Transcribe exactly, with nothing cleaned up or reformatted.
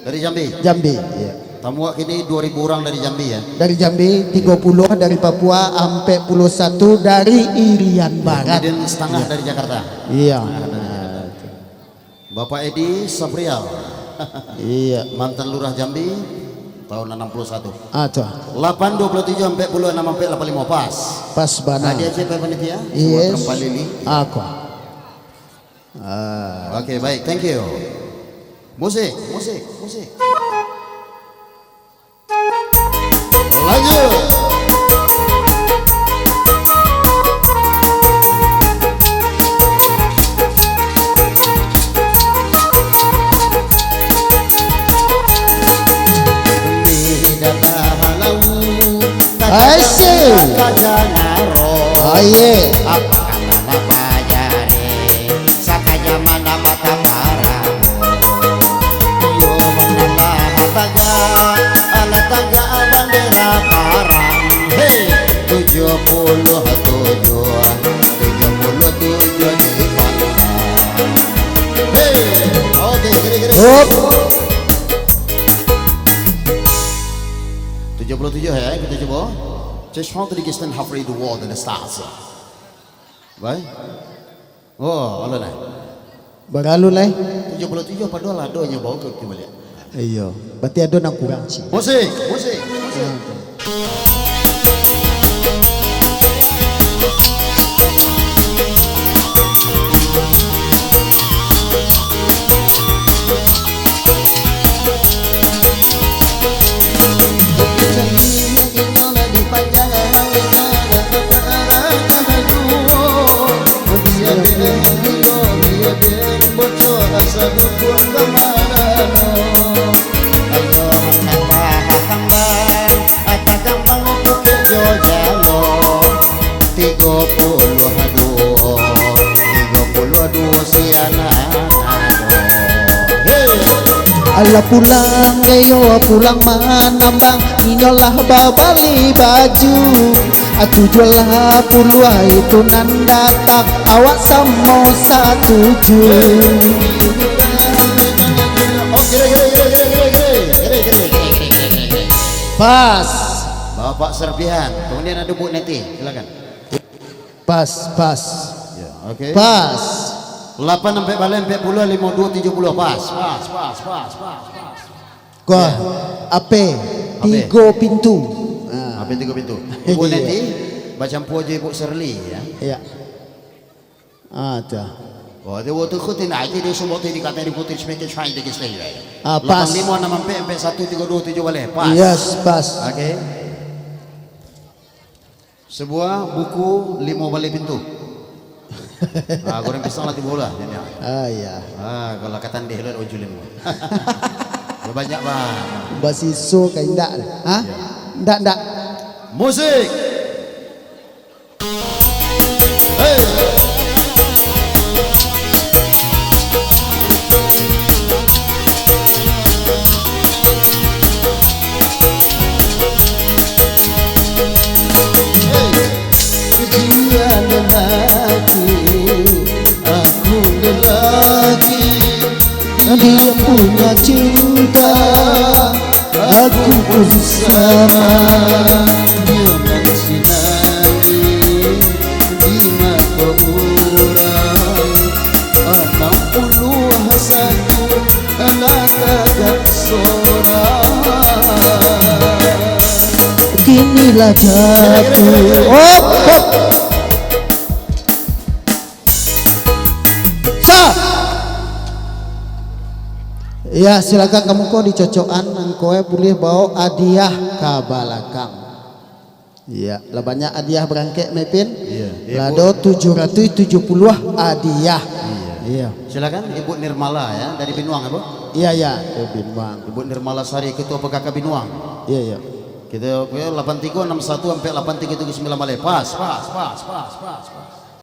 Dari Jambi. Jambi, iya. Tamu awak kini dua ribu urang dari Jambi, ya. Dari Jambi, tigo puluah dari Papua, ampek puluah satu dari Irian Barat. Kemudian setengah dari Jakarta. Iya. Setengah dari Jakarta. Bapak Edi Saprial. Iya. Mantan Lurah Jambi, tahun enam puluh satu. Ah, tu. Lapan dua puluh tujuh, ampek puluah anam, ampek lapan limo, pas. Pas bana. Hadiah cek panitia? Yes. Semua terpalili. Aku. Ah. Oke, baik, thank you. Musik, musik, musik. Lanjut. Asik. Aye. Sataja mana mata parang. Iyo, manambah tagak, alah tagak bandera parang. Hei, tujuh puluh tujuh, tujuh puluh tujuh di pangkal. Hei, oke, gini, gini. Hup. Tujuh puluh tujuh ya, kita coba. Just found the distant halfway the world and the stars. Baik. Oh, alun lai. Bara alun lai? Tujuh puluh tujuh, padahal ado nyo bawa ka kito baliak. Iyo, berarti ado nan kurang, cik. Musik, musik, musik. Tigo puluah duo, tigo puluah duo sianan ado. Hei! Alah pulang, iyo pulang manambang, inyo lah babali baju. Tujuah puluah itu nan datang, awak samo satuju. Oh, gini, gini, gini, gini, gini, gini. Pas. Bapak Serpihan, kemudian ada Bu Neti, silakan. Pas, pas. Ya, oke. Pas. Lapan ampek baleh, ampek puluah, limo duo, tujuh puluah. Pas, pas, pas, pas, pas, pas. Kuah, ya. Ape, ape? Tigo pintu. Ah. Ape tigo pintu? Ibu Neti, bacampua jo Ibu Shirley, ya. Iya. Ah, tu. Oh, dia waktu ikutin aja dia semua tu dikata diputus, semakin fine, dia kisah, ya. Ah, pas. Lapan limo, anam ampek, ampek satu, tigo duo, tujuh baleh. Pas. Yes, pas. Oke. Sebuah buku limo baleh pintu. Ah, goreng pisang lah tibo lah, nyo. Ah, iya. Ah, kalau katan deh lah, uju limo. Banyak, Bang. Basiso ka indak? Hah? Iya. Ndak, ndak. Musik. Hei. Ujian lagi, aku lagi. Dia punya cinta, aku pun sama. Dia nan sinari di mato urang, anam puluah satu, alah tagak sorang. Kinilah jaku. Oh, oh. Sa. Ya, silakan kamu ko dicocokan, angko e buliah bawa hadiah ka balakang. Ya, lah banyak hadiah barangkek, Mepin. Iya. Lah ado tujuh ratuih tujuh puluah hadiah. Iya. Iya. Silakan Ibu Nirmala ya, dari Binuang ya, Bu? Iya, iya, dari Binuang. Ibu Nirmala Sari, Ketua P K K Binuang. Iya, iya. Kita, oke, lapan tiga enam satu sampai lapan tiga tujuh sembilan baleh. Pas, pas, pas, pas, pas, pas.